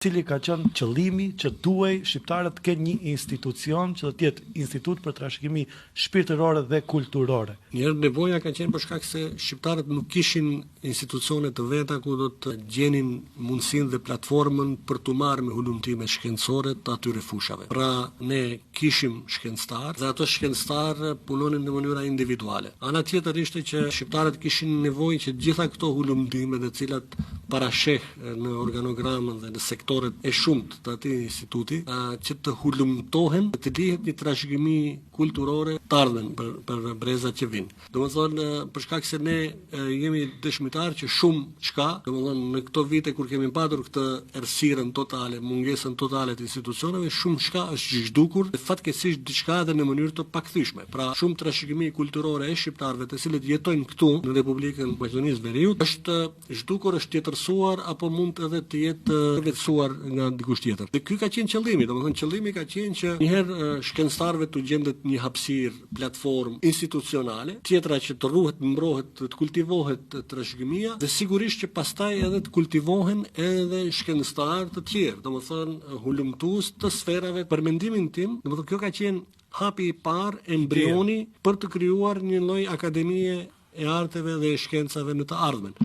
Cili ka qenë qëllimi që duhej shqiptarët të kenë një institucion që do të jetë Institut për Trashëgimi Shpirtërore dhe Kulturore? Njëherë nevoja ka qenë për shkak se shqiptarët nuk kishin institucione të veta ku do të gjenin mundësinë dhe platformën për t'u marrë me hulumtime shkencore të atyre fushave. Pra ne kishim shkencëtarë dhe ato shkencëtarë punonin në mënyra individuale. Ana tjetër ishte që shqiptarët kishin nevojë që të gjitha këto hulumtime të cilat parasheh në organogramën dhe në sektorët e shumtë të atij instituti, që të hulumtohen dhe të lihet një trashëgimi kulturore të ardhmen për për brezat që vijnë. Domethënë, për shkak se ne jemi dëshmitarë që shumë çka, domethënë në këto vite kur kemi patur këtë errësirën totale, mungesën totale të institucioneve, shumë çka është zhdukur dhe fatkeqësisht diçka edhe në mënyrë të pakthyeshme. Pra, shumë trashëgimi kulturore e shqiptarëve të cilët jetojnë këtu në Republikën e Maqedonisë së Veriut është zhdukur, është tjetërsuar apo mund edhe të jetë përvetësuar nga dikush tjetër. Dhe ky ka qenë qëllimi, domethënë qëllimi ka qenë që një herë shkencëtarëve t'u gjendet një hapësirë, platformë institucionale, tjetra që të ruhet, mbrohet, të kultivohet trashëgimia dhe sigurisht që pastaj edhe të kultivohen edhe shkencëtarë të tjerë, domethënë hulumtues të sferave. Për mendimin tim, domethënë kjo ka qenë hapi i parë, embrioni për të krijuar një lloj akademie e arteve dhe e shkencave në të ardhmen.